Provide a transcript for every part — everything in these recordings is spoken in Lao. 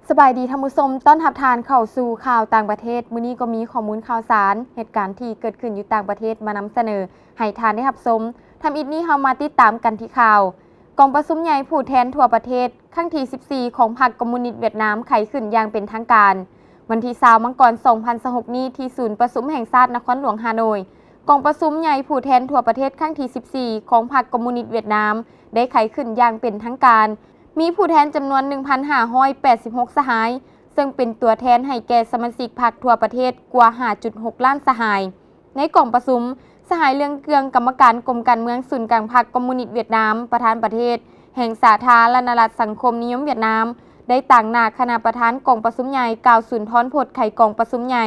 ສະບາຍດີທ່ານຜູ້ຊົມ, ຕ້ອນຮັບທ່ານເຂົ້າສູ່ຂ່າວຕ່າງປະເທດ. ມື້ນີ້ກໍມີຂໍ້ມູນຂ່າວສານ, ເຫດການທີ່ເກີດຂຶ້ນຢູ່ຕ່າງປະເທດມານຳສະເໜີໃຫ້ທ່ານໄດ້ຮັບຊົມ. ທຳອິດນີ້ເຮົາມາຕິດຕາມກັນທີ່ຂ່າວ. ກອງປະຊຸມໃຫຍ່ຜູ້ແທນທົ່ວປະເທດ ຄັ້ງທີສິບສີ່ ຂອງພັກຄອມມູນິດຫວຽດນາມໄຂຂຶ້ນຢ່າງເປັນທາງການ. ວັນທີຊາວ ມັງກອນ ສອງພັນຊາວຫົກນີ້ ທີ່ສູນປະຊຸມແຫ່ງຊາດນະຄອນຫຼວງຮ່າໂນ້ຍ, ກອງປະຊຸມໃຫຍ່ຜູ້ແທນທົ່ວປະເທດຄັ້ງທີສິບສີ່ ຂອງພັກຄອມມູນິດຫວຽດນາມ ໄດ້ໄຂຂຶ້ນຢ່າງເປັນທາງການ. ມີຜູ້ແທນຈຳນວນ ໜຶ່ງພັນຫ້າຮ້ອຍແປດສິບຫົກສະຫາຍ, ເຊິ່ງເປັນຕົວແທນໃຫ້ແກ່ສະມາຊິກພັກທົ່ວປະເທດກວ່າ ຫ້າຈຸດຫົກລ້ານສະຫາຍ. ໃນກອງປະຊຸມ, ສະຫາຍເລື່ອງເກືອງ ກຳມະການກົມການເມືອງສູນກາງພັກຄອມມູນິດຫວຽດນາມ, ປະທານປະເທດແຫ່ງສາທາລະນະລັດສັງຄົມນິຍົມຫວຽດນາມ ໄດ້ຕາງໜ້າຄະນະປະທານກອງປະຊຸມໃຫຍ່ ກ່າວສຸນທອນໂພດໄຂກອງປະຊຸມໃຫຍ່.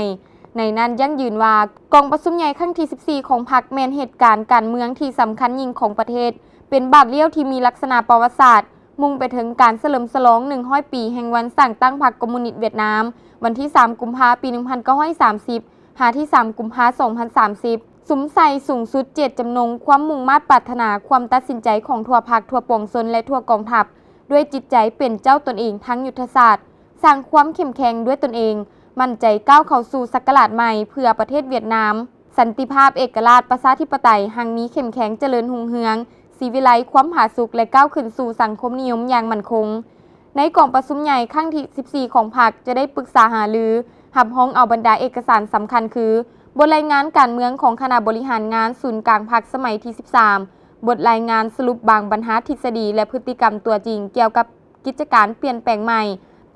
ໃນນັ້ນຢັ້ງຢືນວ່າ ກອງປະຊຸມໃຫຍ່ຄັ້ງທີສິບສີ່ ຂອງພັກແມ່ນເຫດການການເມືອງທີ່ສຳຄັນຍິ່ງຂອງປະເທດ, ເປັນບາດລ້ຽວທີ່ມີລັກສະນະປະຫວັດສາດ, ມຸ່ງໄປເຖິງການສະເຫຼີມສະຫຼອງ ໜຶ່ງຮ້ອຍປີແຫ່ງວັນສ້າງຕັ້ງພັກຄອມມູນິດຫວຽດນາມ, ວັນທີສາມ ກຸມພາ ປີໜຶ່ງພັນເກົ້າຮ້ອຍສາມສິບ ຫາທີສາມ ກຸມພາ ສອງພັນສາມສິບ ສຸມໃສ່ສູງສຸດເຈດຈຳນົງ, ຄວາມມຸ່ງມາດປາດຖະໜາ, ຄວາມຕັດສິນໃຈຂອງທົ່ວພັກ, ທົ່ວປວງຊົນ ແລະ ທົ່ວກອງທັບ, ດ້ວຍຈິດໃຈເປັນເຈົ້າຕົນເອງທາງຍຸດທະສາດ, ສ້າງຄວາມເຂັ້ມແຂງດ້ວຍຕົນເອງ, ໝັ້ນໃຈກ້າວເຂົ້າສູ່ສັກກະລາດໃໝ່ເພື່ອປະເທດຫວຽດນາມ, ສັນຕິພາບ, ເອກະລາດ, ປະຊາທິປະໄຕ ຮັ່ງມີເຂັ້ມແຂງ, ຈະເລີນຮຸ່ງເຮືອງ, ສີວິໄລ, ຄວາມຜາສຸກ ແລະ ກ້າວຂຶ້ນສູ່ສັງຄົມນິຍົມຢ່າງໝັ້ນຄົງ. ໃນກອງປະຊຸມໃຫຍ່ຄັ້ງທີສິບສີ່ ຂອງພັກ ຈະໄດ້ປຶກສາຫາລື, ຮັບຮອງເອົາບັນດາເອກະສານສຳຄັນຄື ບົດລາຍງານການເມືອງຂອງຄະນະບໍລິຫານງານສູນກາງພັກສະໄໝທີສິບສາມ, ບົດລາຍງານສະຫຼຸບບາງບັນຫາທິດສະດີ ແລະ ພຶດຕິກຳຕົວຈິງກ່ຽວກັບກິດຈະການປ່ຽນແປງໃໝ່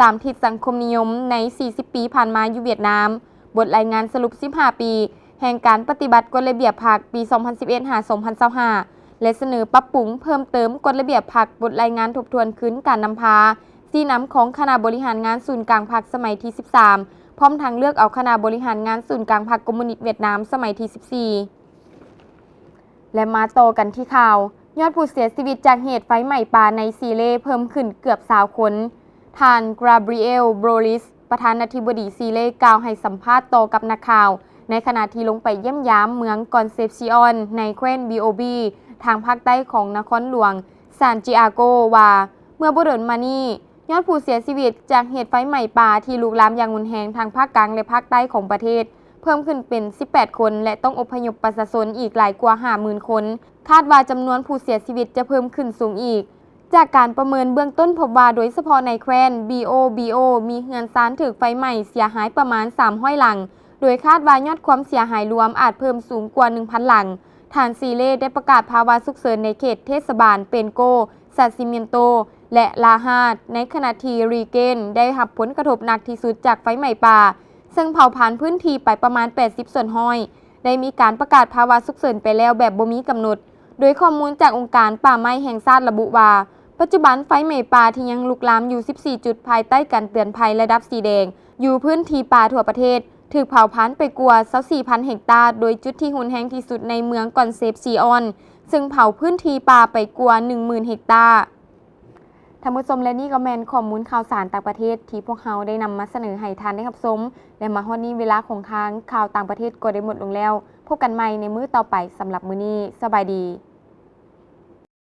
ຕາມທິດສັງຄົມນິຍົມໃນສີ່ສິບປີຜ່ານມາຢູ່ຫວຽດນາມ, ບົດລາຍງານສະຫຼຸບສິບຫ້າປີແຫ່ງການປະຕິບັດກົດລະບຽບພັກປີສອງພັນສິບເອັດ ຫາ ສອງພັນຊາວຫ້າ ແລະ ສະເໜີປັບປຸງເພີ່ມເຕີມກົດລະບຽບພັກ, ບົດລາຍງານທົບທວນຄືນການນຳພາ, ຊີ້ນຳຂອງຄະນະບໍລິຫານງານສູນກາງພັກສະໄໝທີສິບສາມ ພ້ອມທັງເລືອກເອົາຄະນະບໍລິຫານງານສູນກາງພັກຄອມມູນິດຫວຽດນາມສະໄໝທີສິບສີ່. ແລະ ມາຕໍ່ກັນທີ່ຂ່າວ, ຍອດຜູ້ເສຍຊີວິດຈາກເຫດໄຟໄໝ້ປ່າໃນຊີເລເພີ່ມຂຶ້ນເກືອບຊາວຄົນ. ທ່ານ ກາບຣິເອລ ໂບຣິສ ປະທານາທິບໍດີຊີເລ ກ່າວໃຫ້ສຳພາດຕໍ່ກັບນັກຂ່າວ ໃນຂະນະທີ່ລົງໄປຢ້ຽມຢາມເມືອງກອນເຊບຊີອອນ ໃນແຄວ້ນບີໂອບີ ທາງພາກໃຕ້ຂອງນະຄອນຫຼວງຊານຈິອາໂກ ວ່າ ເມື່ອບໍ່ດົນມານີ້ ຍອດຜູ້ເສຍຊີວິດຈາກເຫດໄຟໄໝ້ປ່າທີ່ລຸກລາມຢ່າງຮຸນແຮງທາງພາກກາງ ແລະ ພາກໃຕ້ຂອງປະເທດ ເພີ່ມຂຶ້ນເປັນສິບແປດຄົນ ແລະ ຕ້ອງອົບພະຍົບປະຊາຊົນອີກຫຼາຍກວ່າຫ້າໝື່ນຄົນ. ຄາດວ່າຈຳນວນຜູ້ເສຍຊີວິດຈະເພີ່ມຂຶ້ນສູງອີກ. ຈາກການປະເມີນເບື້ອງຕົ້ນພົບວ່າ ໂດຍສະເພາະໃນແຄວ້ນບີໂອບີໂອ ມີເຮືອນຊານຖືກໄຟໄໝ້ເສຍຫາຍປະມານສາມຮ້ອຍຫຼັງ, ໂດຍຄາດວ່າຍອດຄວາມເສຍຫາຍລວມອາດເພີ່ມສູງກວ່າໜຶ່ງພັນຫຼັງ. ທ່ານຊີເລໄດ້ປະກາດພາວະສຸກເສີນໃນເຂດເທດສະບານເປນໂກ, ຊາຊິເມນໂຕ ແລະ ລາຮາດ, ໃນຂະນະທີ່ຣີເກນໄດ້ຮັບຜົນກະທົບໜັກທີ່ສຸດຈາກໄຟໄໝ້ປ່າ, ເຊິ່ງເຜົາຜານພື້ນທີ່ໄປປະມານແປດສິບສ່ວນຮ້ອຍ. ໄດ້ມີການປະກາດພາວະສຸກເສີນໄປແລ້ວແບບບໍ່ມີກຳນົດ, ໂດຍຂໍ້ມູນຈາກອົງການປ່າໄມ້ແຫ່ງຊາດລະບຸວ່າ, ປັດຈຸບັນໄຟໄໝ້ປ່າທີ່ຍັງລຸກລາມຢູ່ສິບສີ່ຈຸດພາຍໃຕ້ການເຕືອນໄພລະດັບສີແດງ ຢູ່ພື້ນທີ່ປ່າທົ່ວປະເທດ ຖືກເຜົາຜານໄປກວ່າຊາວສີ່ພັນເຮັກຕາ, ໂດຍຈຸດທີ່ຮຸນແຮງທີ່ສຸດໃນເມືອງກອນເຊບຊີອອນ ເຊິ່ງເຜົາພື້ນທີ່ປ່າໄປກວ່າໜຶ່ງໝື່ນເຮັກຕາ. ທ່ານຜູ້ຊົມ ແລະ ນີ້ກໍແມ່ນຂໍ້ມູນຂ່າວສານຕ່າງປະເທດທີ່ພວກເຮົາໄດ້ນຳມາສະເໜີໃຫ້ທ່ານໄດ້ຮັບຊົມ ແລະ ມາຮອດນີ້ເວລາຂອງທາງຂ່າວຕ່າງປະເທດກໍໄດ້ໝົດລົງແລ້ວ. ພົບກັນໃໝ່ໃນມື້ຕໍ່ໄປ. ສຳລັບມື້ນີ້ ສະບາຍດີ.